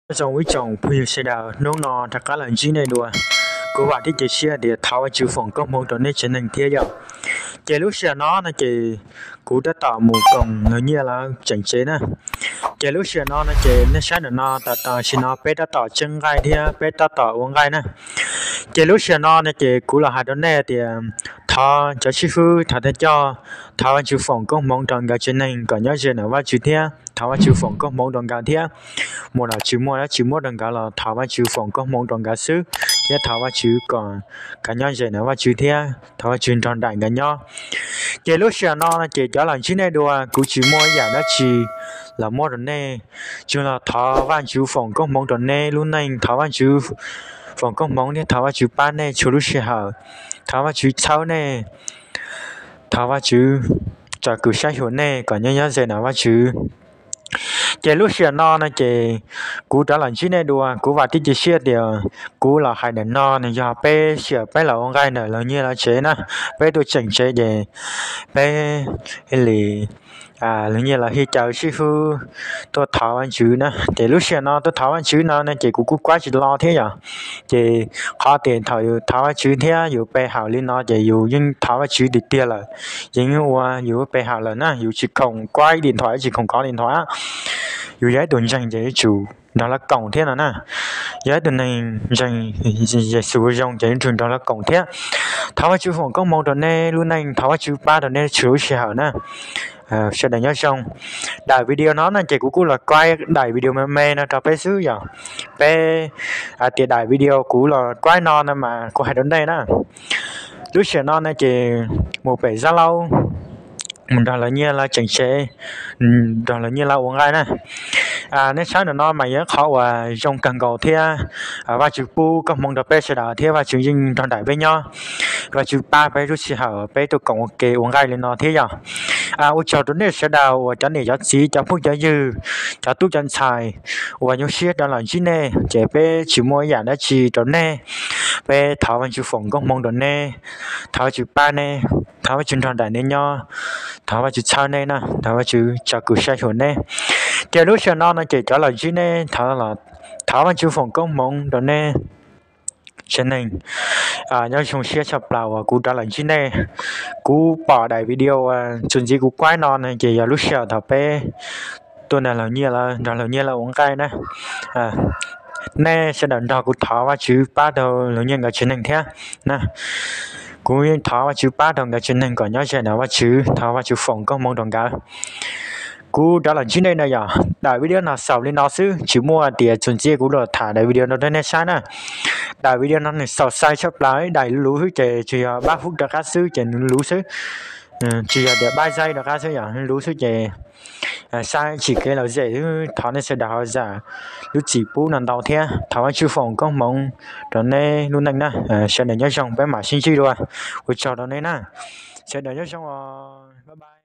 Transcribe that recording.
Nyob zoo ib tsoom phooj ywg sawv daws, hnub no rov qab los ntsib nej dua. Kuv vam thiab cia siab tias thov Vajtswv foom koob hmoov rau nej tsev neeg thiab yom. Ces lub sij hawm no no ces kuv tab tom mus koom lawv nyiaj lawv tseem tsev na. Ces lub sij hawm no no ces nej saib ntawm no, tam tam sim no peb tab tom tseeb nqaij thiab peb tab tom ua nqaij na. Ces lub sij hawm no no ces kuv los hais rau nej tias thov cov xib fwb, thov thawj coj, thov Vajtswv foom koob hmoov rau nkawd tsev neeg kom nyob ze ntawm Vajtswv thiab thov Vajtswv foom koob hmoov rau nkawd thiab. Muaj los tsis muaj dab tsi muab rau nkawd los thov Vajtswv foom koob hmoov rau nkawd xwb thiab thov Vajtswv kom nkawd nyob ze ntawm Vajtswv thiab thov Vajtswv nrog nraim nkawd nyob. Ces lub sij hawm no no ces cov los ntsib nej dua, kuv tsis muaj ib yam dab tsi los muab rau nej, tsuas los thov Vajtswv foom koob hmoov rau nej lub neej, thov Vajtswv foom koob hmoov thiab thov Vajtswv pab nej txhua lub sij hawm, thov Vajtswv txhawb nej, thov Vajtswv tsom kwm saib xyuas nej kom nyob nyob ze ntawm Vajtswv. Ces lub sij hawm no no ces kuv rov los ntsib nej dua, kuv vam thiab cia siab tias kuv los hais ntawm no nws yog peb sij hawm peb los ua nqaij ntawm lawv nyiaj lawv tsev na. Peb tuaj tseem tsev ces peb li lawv nyiaj lawv hib caw xib fwb tuaj thov Vajtswv na. Ces lub sij hawm no tuaj thov Vajtswv no no ces kuv kuj kuab tsis lo thiab yom. Ces qhov tias thaum yus thov Vajtswv thiab yus pe hawm li no ces yus yeej thov Vajtswv tiag tiag lawm, yeej ua yus pe hawm lawm na, yus tsis khoom kuab ib diam thuam, tsis khoom kov diam thuam. Yus yog ib tug ntseeg ces yuav tsum nrog lawv koom thiab no na. Yog ib tug neeg ntseeg Yexus zoo ces yuav tsum nrog lawv koom thiab. Thov Vajtswv foom koob hmoov rau nej lub neej, thov Vajtswv pab rau nej txhua lub sij hawm na. Sawv daws nyob zoo. Daim video no no ces kuv kuj los kuab daim video me me no rau peb xwb yom. Peb hais tias daim video kuv los kuab no no mas kuv hais rau nej na. Lub sij hawm no no ces mus pem Zab Laub, mus nrog lawv nyiaj lawv tseem tsev, nrog lawv nyiaj lawv ua nqaij na. Nej saib ntawm no mas yog ib qhov uas zoo kawg nkaus thiab. Vajtswv pub koob hmoov rau peb sawv daws thiab Vajtswv yeej nrog nraim peb nyob. Vajtswv pab peb lub sij hawm peb tuaj koom ua ke ua nqaij li no thiab yom. Ua tsaug rau nej sawv daws uas cov niam cov txiv, cov phooj cov ywg, cov tub cov ntxhais uas nyuaj siab rov los ntsib nej, ces peb tsis muaj ib yam dab tsi rau nej. Peb thov Vajtswv foom koob hmoov rau nej, thov Vajtswv pab nej, thov Vajtswv nrog nraim nej nyob, thov Vajtswv txhawb nej na, thov Vajtswv tsom kwm saib xyuas nej. Ces lub sij hawm no no ces cov los ntsib nej, thov Vajtswv foom koob hmoov rau nej tsev neeg. Nyob zoo siab tshaj plaws uas kuv rov los ntsib nej. Kuv pom daim video uas txuas ntxiv kuv kuab no no ces yog lub sij hawm thaum peb tuaj nrog lawv nyiaj lawv, nrog lawv nyiaj lawv ua nqaij na. Nej sawv daws nrog kuv thov Vajtswv pab rau lawv nyiaj nkawd tsev neeg thiab na. Kuv yeej thov Vajtswv pab rau nkawd tsev neeg kom nyob ze ntawm Vajtswv, thov Vajtswv foom koob hmoov rau nkawd. Kuv rov los ntsib nej no yog daim video no xaus li no xwb, tsis muaj tias txuas ntxiv kuv los tham daim video no rau nej saib na. Daim video no nws xaus sai tshaj plaws, daim luv xwb ces tsuas yog pab fub rov qab xwb ces nws luv xwb. Tsis yog tias pab zaib rov qab xwb, yog luv xwb ces saib tsis kev lom zem xwb. Thov nej sawv daws ho zam lub txim pub no ntau thiab. Thov Vajtswv foom koob hmoov rau nej lub neej na. Sawv daws nyob zoo, peb mam sib ntsib dua. Ua tsaug rau nej na. Sawv daws nyob zoo os.